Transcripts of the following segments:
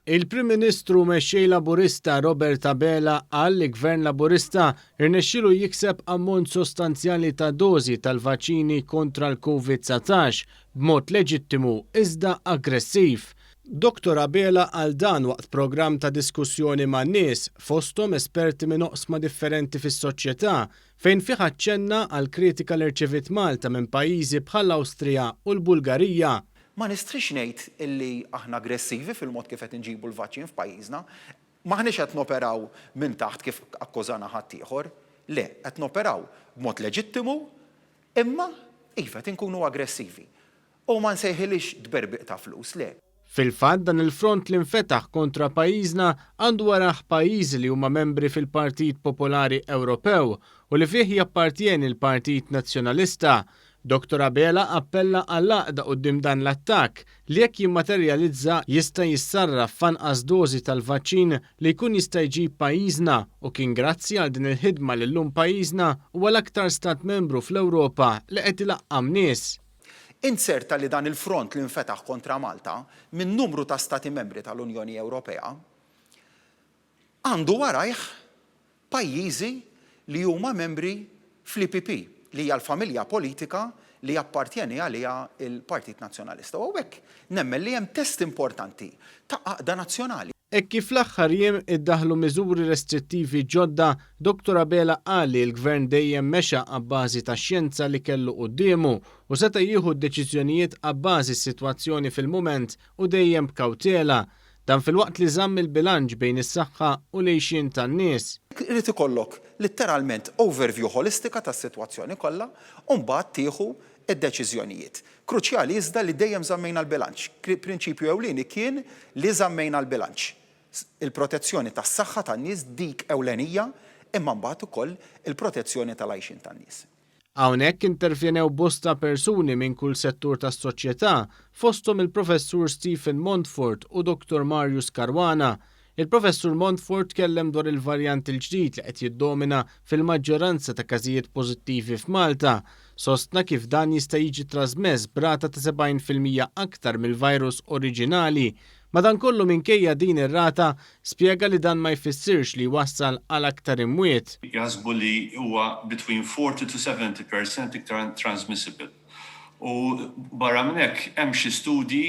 Il-Prim Ministru u Mexxej Laburista Robert Abela qal li Gvern Laburista rnexxielu jikseb ammont sostanzjali ta' dożi tal-vaċini kontra l-Covid 19 b'mod leġittimu iżda aggressiv. Dottor Abela qal dan waqt programm ta' diskussjoni man-nies, fosthom esperti minn oqsma differenti fis-soċjetà, fejn fih aċċenna għall-kritika li rċeviet Malta minn pajjiżi bħall-Awstrija u l-Bulgarija. Ma nistrix ngħid illi aħna aggressivi fil-mod kif qed inġibu l-vaċċin f'pajjiżna. M'aħniex qed noperaw minn taħt kif akkużana ħaddieħor. Le, qed noperaw b'mod leġittimu, imma iva qed inkunu aggressivi. U ma nsejħilhiex tberbiq ta' flus, le. Fil-fatt dan il-front li nfetaħ kontra pajjiżna għandu warah pajjiżi li huma membri fil-Partit Popolari Ewropew u li fih jappartjeni l-Partit Nazzjonalista. Dottor Abela appella għall-għaqda quddiem dan l-attakk li jekk jimmaterjalizza jista' jissarraf f'anqas dożi tal-vaċċin li jkun jista' jġib pajjiżna u kien grazzi għal din il-ħidma li llum pajjiżna huwa l-aktar stat membru fl-Ewropa li qed ilaqqam nies. Inzerta li dan il-front li nfetaħ kontra Malta minn numru ta' Stati Membri tal-Unjoni Ewropea għandu warajh pajjiżi li huma membri fl-EPP, li hija l-familja politika li jappartjeni għaliha l-Partit Nazzjonalista. U hawnhekk nemmen li hemm test importanti ta' għaqda nazzjonali. Hekk kif fl-aħħar jiem iddaħħlu miżuri restrittivi ġodda, Dottor Abela qal li l-Gvern dejjem mexa abbażi tax-xjenza li kellu quddiemu u seta' jieħu d-deċiżjonijiet abbażi s-sitwazzjoni fil-mument u dejjem b'kawtela. Dan filwaqt li żamm il-bilanċ bejn is-saħħa u l-għixien tan-nies. Irid ikollok litteralment overview ħolistika tas-sitwazzjoni kollha u mbagħad tieħu d-deċiżjonijiet. Kruċjali iżda li dejjem żammejna l-bilanċ. Prinċipju ewlieni kien li żammejna l-bilanċ. Il-protezzjoni tas-saħħa tan-nies dik ewlenija imma mbagħad ukoll il-protezzjoni tal-għajxien tan-nies. Hawnhekk intervjenew bosta persuni minn kull settur tas-soċjetà, fosthom il-Professur Stephen Montfort u Dottor Marius Caruana. Il-Professur Montfort tkellem dwar il-varjant il-ġdid li qed jiddomina fil-maġġoranza ta' każijiet pożittivi f'Malta. Sostna kif dan jista' jiġi trażmess b'rata ta' 70% aktar mill-virus oriġinali. Madankollu minkejja din ir-rata, spjega li dan ma jfissirx li jwassal għal aktar imwiet. Jaħsbu li huwa between 40 to 70 percent iktar transmissible. U barra minn hekk hemm xi studji,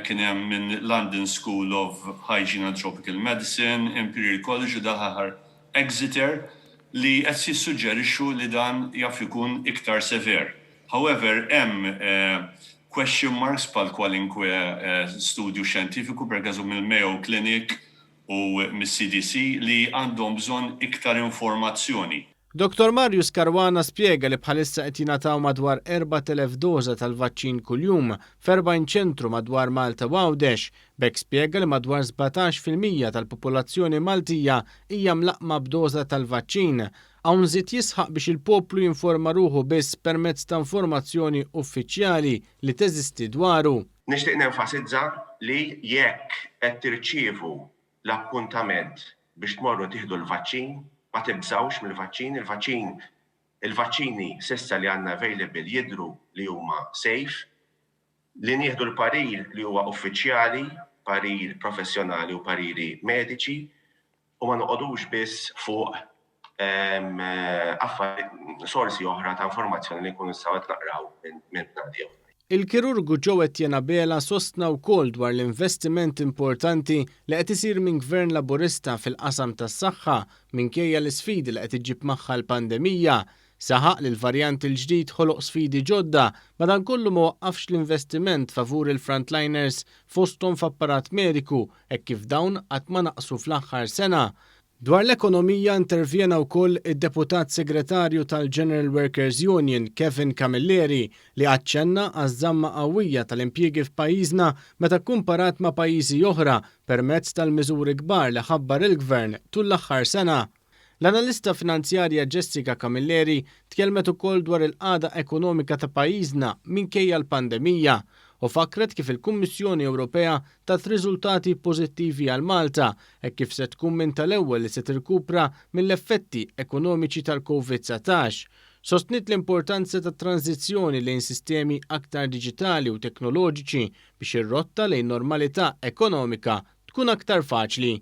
kien hemm minn London School of Hygiene and Tropical Medicine, Imperial College u dal-aħħar Exeter li qed jissuġġerixxu li dan jaf ikun iktar sever. However, hemm question marks bħal kwalinkwe studju xjentifiku, per każu mill-Mayo Clinic u mis-CDC li għandhom bżonn iktar informazzjoni. Dottor Marius Caruana spjega li bħalissa qed jingħataw madwar 4,000 doża tal-vaċċin kuljum f'40 ċentru madwar Malta u Għawdex. B'hekk spjega li madwar 17% tal-popolazzjoni Maltija hija mlaqqma b'doża tal-vaċċin. Hawn żied jisħaq biex il-poplu jinforma ruħu biss permezz ta' informazzjoni uffiċjali li teżisti dwaru. Nixtieq nenfasizza li jekk qed tirċievu l-appuntament biex tmorru tieħdu l-vaċċin, ma tibżgħux mill-vaċċin, il-vaċċin il-vaċċini s'issa li għandna available jidhru li huma safe, li nieħdu l-parir li huwa uffiċjali, parir professjonali u pariri mediċi u ma noqogħdux biss fuq sorsi oħra ta' informazzjoni li nkunu nistgħu qed naqraw minn bnadi oħrajn. Il-kirurgu Joe Etienne Abela sostna wkoll dwar l-investiment importanti li qed isir minn Gvern Laburista fil-qasam tas-saħħa minkejja l-isfidi li qed iġġib magħha l-pandemija. Saħaq li l-varjant il-ġdid ħoloq sfidi ġodda, madankollu ma waqqafx l-investiment favur il-frontliners fosthom f'apparat mediku hekk kif dawn qatt ma naqsu fl-aħħar sena. Dwar l-ekonomija intervjena wkoll id-Deputat Segretarju tal-General Workers Union Kevin Camilleri li aċċenna għaż-żamma qawwija tal-impjiegi f'pajjiżna meta kkumparat ma' pajjiżi oħra permezz tal-miżuri kbar li ħabbar il-Gvern tul l-aħħar sena. L-analista finanzjarja Jessica Camilleri tkellmet ukoll dwar il-qagħda ekonomika ta' pajjiżna minkejja l-pandemija u fakkret kif il-Kummissjoni Ewropea tat riżultati pożittivi għal Malta hekk kif se tkun minn tal-ewwel li se tirkupra mill-effetti ekonomiċi tal-Covid-19. Sostniet l-importanza ta' tranżizzjoni lejn sistemi aktar diġitali u teknoloġiċi biex ir-rotta lejn normalità ekonomika. tkun aktar faċli.